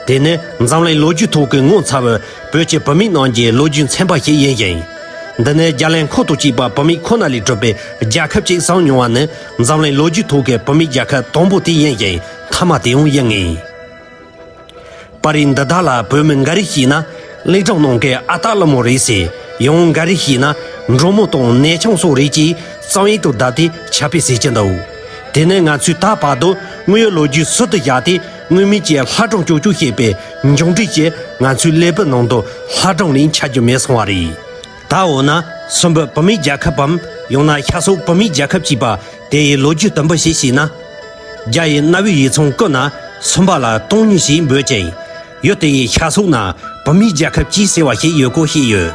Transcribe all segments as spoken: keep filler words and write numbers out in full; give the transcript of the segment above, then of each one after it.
དེ་ནི་འཛམ་གླིང་ལོ་རྒྱུས་ཐོག་གི་ངོ་མཚར་བའི་བོད་ཀྱི་བུད་མེད་རྣམས་ཀྱི་ལོ་རྒྱུས་ཚན་པ་ཞིག་ཡིན་ཞིང་། འདི་ནི་རྒྱ་གླིང་ཁོངས་གཏོགས་བཅས་པ་བུད་མེད་ཁོ་ན་ལས་གྲུབ་པའི་རྒྱལ་ཁབ་ཅིག་བསམ་མྱོང་བ་ནི་འཛམ་གླིང་ལོ་རྒྱུས་ཐོག་གི་བུད་མེད་རྒྱལ་ཁབ་དང་པོ་དེ་ཡིན་ཞིང་། མཐའ་མ་དེའང་ཡིན་ངེས། པར་རིས་འདི་དག་ལ་བོད་མི་འགའ་རེས་བཤད་ན། གླིང་སྒྲུང་ནང་གི་ཨ་སྟག་ཀླུ་མོ་རེད་ཟེར། ཡང་འགའ་རེས་བཤད་ན། འབྲོང་མོ་དང་ནས་ཆང་སོགས་རེད་ཅེས་རྩོམ་ཡིག་ཏུ་བརྡབས་ཏེ་ཁྱབ་སྤེལ་བྱེད་ཀྱི་འདུག་དེ་ནི་ང་ཚོས་ད་བར་དུ་དངོས་ཡོད་ལོ་རྒྱུས་ཟུར་དུ་བཞག་སྟེ། དངོས་མིང་གི་ལྷ་སྒྲུང་ཅོག་ཅོག་བཤད་པའི་མཇུག་འབྲས་ཀྱིས་ང་ཚོའི་ཀླད་པའི་ནང་དུ་ལྷ་སྒྲུང་ལས་འཆར་རྒྱུ་མེད་སོང་བ་རེད། ད་འོ་ན། སུམ་བུ་བུད་མེད་རྒྱལ་ཁབ་བམ། ཡང་ན་ཤར་སོག་བུད་མེད་རྒྱལ་ཁབ་ཅེས་པ་དེ་ཡི་ལོ་རྒྱུས་དུམ་བུ་ཞིག་བཤད་ན། རྒྱ་ཡི་གནའ་བོའི་ཡིག་ཚང་ཀུན་ན་སུམ་བུ་ལ་སྟོང་ཉིད་ཞེས་འབོད་ཅིང་། ཡུལ་དེ་ཡི་ཤར་སོག་ན་བུད་མེད་རྒྱལ་ཁབ་ཅེས་ཟེར་བ་ཞིག་ཡོད་སྐོར་བཤད་ཡོད།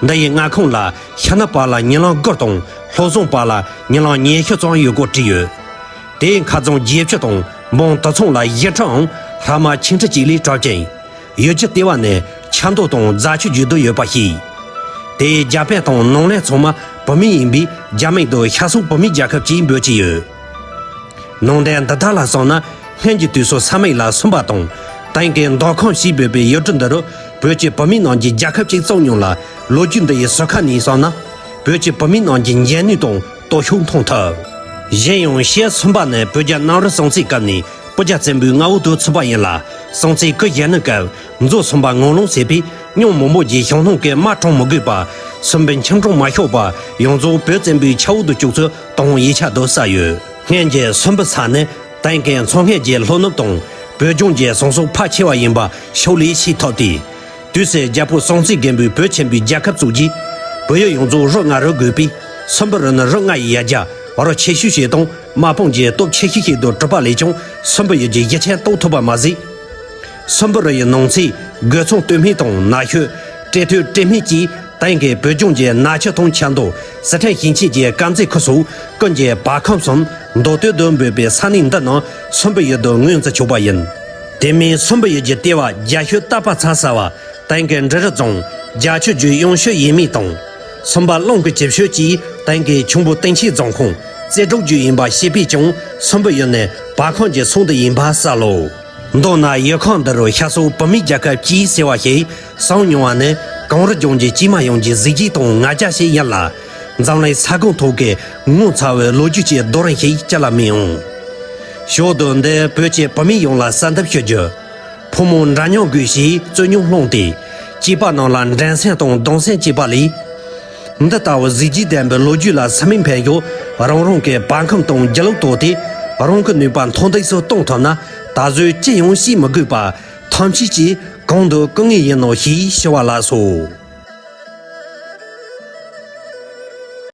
འདི་ཡི་མངའ་ཁོངས་ལ་ཤར་ནུབ་བར་ལ་ཉི་ལམ་དགུ་དང་། ལྷོ་བྱང་བར་ལ་ཉི་ལམ་ཉི་ཤུ་ཙམ་ཡོད་སྐོར་བྲིས་ཡོད། དེའི་མཁར་རྫོང་བརྒྱད་ཅུ་དང་འབངས་དུད་ཚང་ལ་བཞི་ཁྲིའམ་ཧྲ་མ་ཆིག་ཁྲི་གཅིག་ལས་གྲུབ་ཅིང་། ཡུལ་གྱི་ལྟེ་བ་ནི་ཆབ་མདོ་དང་རྫ་ཆུ་བརྒྱུད་དུ་ཡོད་པ་ཞིག་དེའི་རྒྱ་དཔོན་དང་ནང་བློན་ཚང་མ་བུད་མེད་ཡིན་པས། རྒྱ་མིང་དུ་ཤར་སོག་བུད་མེད་རྒྱལ་ཁབ་ཅེས་འབོད་ཀྱི་ཡོད། ནང་དོན་འདི་དག་ལ་སོང་ན། སྔོན་གྱི་དུས་སུ་ས་མིག་ལ་སུམ་བུ་དང་། དེང་གི་མདོ་ཁམས་ཞེས་འབོད་པའི་ཡུལ་གྲུ་འདི་རུ་བོད་ཀྱི་བུད་མེད་རྣམས་ཀྱིས་རྒྱལ་ཁབ་ཅིག་བཙུགས་མྱོང་ལ། ལོ་རྒྱུས་འདི་ཡི་ཟུར་ཁ་ནས་སོང་ན། བོད་ཀྱི་བུད་མེད་རྣམས་ཀྱི་འཇོན་ནུས་དང་སྟོབས་ཤུགས་མཐོང་ཐུབ། གཞན་ཡང་ཤར་སུམ་བུ་ནི་བོད་རྒྱལ་གནམ་རི་སྲོང་བཙན་སྐབས་ནས་སྤུ་རྒྱལ་བཙན་པོའི་མངའ་འོག་ཏུ་ཚུད་པ་ཡིན་ལ། སྲོང་བཙན་སྐུ་གཞོན་ནུའི་སྐབས་མཛོ་སུམ་བུ་ངང་ལངས་བྱས་པས། སྙིང་མང་པོ་གྱི་ཞང་ལྷུང་གིས་མ་གྲོངས་མི་དགོས་པར། སུམ་བུའི་ཁྱིམ་གྲོང་མ་ཤོར་བར་ཡོངས་རྫོགས་བོད་བཙན་པོའི་ཆབ་འོག་ཏུ་བཅུག་ཚུལ་དང་ཡིག་ཆ་དུ་གསལ་ཡོད། སྔོན་གྱི་སུམ་བུ་ས་ནི་དེང་གི་མཚོ་སྔོན་གྱི་ལྷོ་ནུབ་དང་བོད་ལྗོངས་ཀྱི་ཟམ་ཟོར་ཕལ་ཆེ་བ་ཡིན་པ་ཕྱོགས་ལས་ཤེས་ཐུབ་སྟེ། དུས་སུ་རྒྱལ་པོ་སྲོང་བཙན་སྒམ་པོས་བོད་ཆེན་པོའི་རྒྱལ་ཁབ་བཙུགས་རྗེས། བོད་ཡུལ་ཡོངས་རྫོགས་རི་ལྔ་རུ་བགོས་པས། སུམ་བུ་རུ་ནི་རི་ལྔ་ཡི་ཡ་གྱལ་རི་ཆེ་ཤོས་ཤིག་དང་། དམག་དཔུང་གི་སྟོབས་ཆེ་ཤོས་ཤིག་ཏུ་གྲུབ་པ་ལས་ཀྱང་། སུམ་བུ་ཡུལ་གྱི་གཞི་ཆེན་རྟོགས་ཐུབ་པ་མ་ཟད། སུམ་བུ་རུ་ཡི་ནང་ཚན་རྒོད་ཚང་སྟོད་སྨད་དང་ན་ཤོད། སྤྲེལ་སྟོད་སྤྲེལ་སྨད་བཅས་དེང་གི་བོད་ལྗོངས་ཀྱི་ན་ཆུ་དང་ཆབ་མདོ། སི་ཁྲོན་ཞིང་ཆེན་གྱི་དཀར་མཛེས་ཁུལ་སོགས་ཀུན་གྱི་བར་ཁམས་སམ་མདོ་སྟོད་དུ་འབོད་པའི་ས་གནས་འདི་རྣམས་སུམ་བུ་ཡུལ་དུ་ངོས་འཛིན་ཆོག་པ་ཡིན། དེ་མིན་སུམ་བུ་ཡུལ་གྱི་ལྟེ་བ་རྒྱ་ཤོད་སྟག་པ་ཚ་ཟེར་བ། དེང་གི་འབྲི་རུ་རྫོང་། རྒྱ་ཆུ་རྒྱུད་གཡང་ཤོད་ཡས་སྨད་དང་། སུམ་བུ་གླང་གི་ལྕིབས་ཤོད་ཀྱིས་དེང་གི་ཁྱུང་པོ་སྟེང་ཆེན་རྫོང་ཁོངས་རྩེ་དྲུག་རྒྱུད་ཡིན་པ་ཤེས་པས་ཀྱང་། སུམ་བུ་ཡུལ་ནི་བར་ཁམས་ཀྱི་སོང་དུ་ཡིན་པ་གསལ་ལོ། མདོར་ན་ཡུལ་ཁམས་འདི་རུ་ཤར་སོག་བུད་མེད་རྒྱལ་ཁབ་ཅེས་ཟེར་བ་ཞིག་གསུངས་མྱོང་བ་ནི། གངས་རི་ལྗོངས་ཀྱི་སྐྱེས་མ་ཡོངས་ཀྱི་གཟི་བརྗིད་དང་ང་རྒྱལ་ཞིག་ཡིན་ལ། འཛམ་གླིང་ས་ཁོངས་ཐོག་གི་ངོ་མཚར་བའི་ལོ་རྒྱུས་ཀྱི་རྡོ་རིང་ཞིག་ཅི་ལ་མིན་འོང་། ཞོར་དུ་འདི་བོད་ཀྱི་བུད་མེད་ཡོངས་ལ་གསལ་འདེབས་ཞུ་རྒྱུ། ཕོ་མོ་འདྲ་མཉམ་དགོས་ཞེས་རྩོད་རྙོག་སློང་སྟེ། སྐྱེས་པ་རྣམས་ལ་འགྲན་སེམས་དང་སྡང་སེམས་སྐྱེས་པ་ལས། འདི་ལྟ་བུ་གཟི་བརྗིད་ལྡན་པའི་ལོ་རྒྱུས་ལ་སེམས་མིག་འཕེན་ཞོར། རང་རང་གི་བར་ཁམས་དང་རྒྱུ་ལུགས་ཐོག་སྟེ། རང་གི་ནུས་པ་མཐོར་འདེགས་སུ་གཏོང་ཐུབ་ན། ད་གཟོད་ཅི་ཡང་བཤད་མི་དགོས་པར་ཐམས་ཅད་ཀྱིས་གང་དུ་སྐུ་ངེས་ཡིན་ནོ་ཞེས་ཞུ་བ་ལགས་སོ།